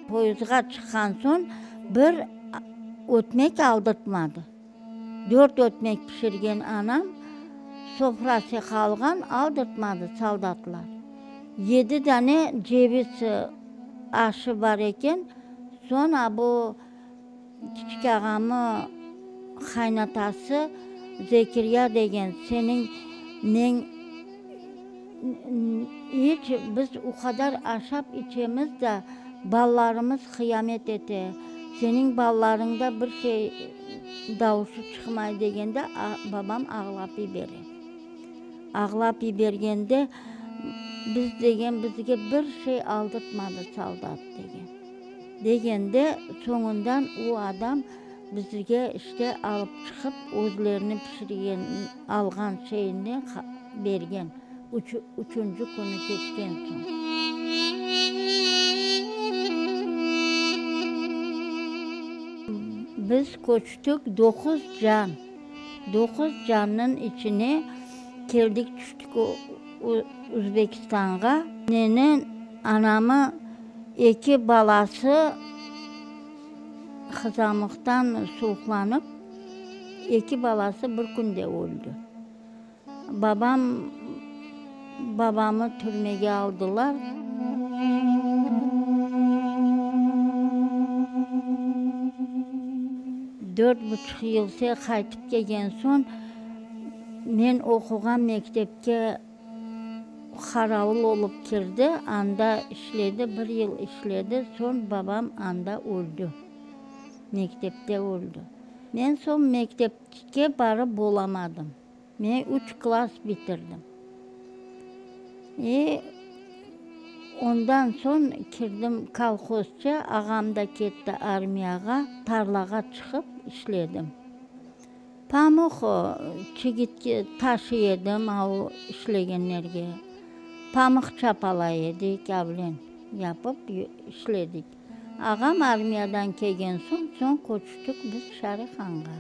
Poyezdğa çıqqan soñ bir ötmek aldırtmadı. Dört ötmek pişirgen anam, sofrası qalğan, aldırtmadı soldatlar. Yedi dane ceviz aşı bar eken, soñ a bu kiçik ağamı qaynatası Zekirya degen, seniñ neñ iç, biz o qadar aşap içemiz da, ballarımız qıyamet ete, seniñ ballarıñda bir şey davuşı çıqmay degende, babam ağlap yibere. Ağlap yibergende, biz degen, bizge bir şey aldırtmadı soldat degen. Degende, soñundan o adam bizge işte alıp çıqıp, özlerini pişirgen, alğan şeyinden bergen, üçünci künü keçken soñ. Biz köçtik doquz can, doquz cannıñ içine keldik tüştik Özbekistanğa. Nenen anamı eki balası qızamıqtan suvuqlanıp, eki balası bir künde öldi. Babam, babamı türmege aldılar. Dört buçuq yılse qaytıp kelgen soñ, men oquğan mektepke qaravul olıp kirdi, anda işledi, bir yıl işledi, soñ babam anda öldi, mektepte öldi. Men soñ mektepke barıp olamadım. Men üç klass bitirdim. E, ondan soñ kirdim kolhozca, ağam da ketti armiyağa, tarlağa çıqıp işledim. Pamuq çigit taşıy edim o işlegenlerge. Pamuq çapalay edik, avlen yapıp işledik. Ağam armiyadan kelgen soñ, soñ köçtik biz Şarihanğa.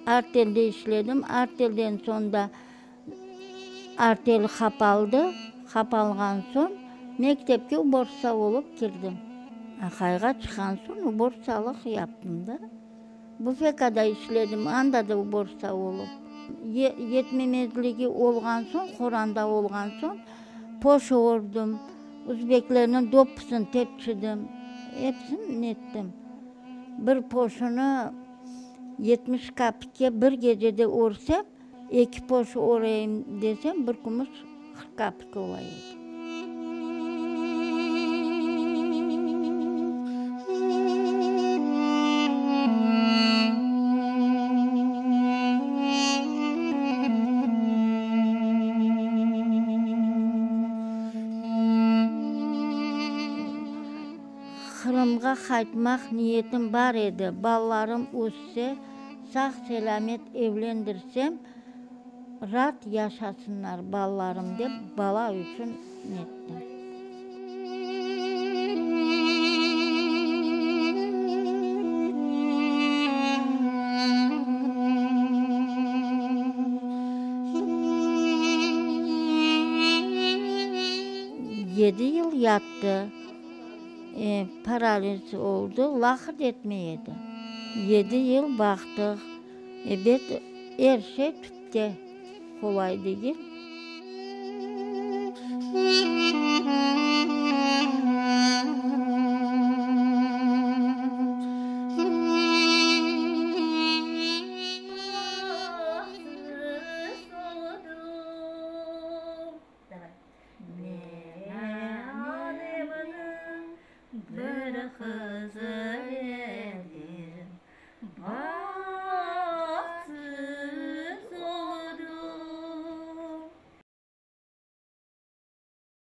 Artelde işledim. Artelden soñ da artel qapaldı. Qapalğan soñ mektepke uborştsa olıp kirdim. Aqayğa çıqqan soñ uborştsalıq yaptım da. Bufekada işledim, anda da uborştsa olıp. Yetmemezligi olğan soñ, qoranda olğan soñ poş ördüm, üzbeklerniñ doppusını tepçidim, epsini nettim. Bir poşunı 70 kapikke bir gecede örsem, eki poş öreyim desem, bir kümüş 40 kapik ola edi. Qırımğa qaytmaq niyetim bar edi, balalarım össe, sağ-selâmet evlendirsem, raat yaşasınlar balalarım dep, bala içün nettim. Yedi yıl yattı. Paraliz oldı, laqırd etmey edi. Yedi yıl baqtıq. Ebet, er şey tüpte, qolay degil.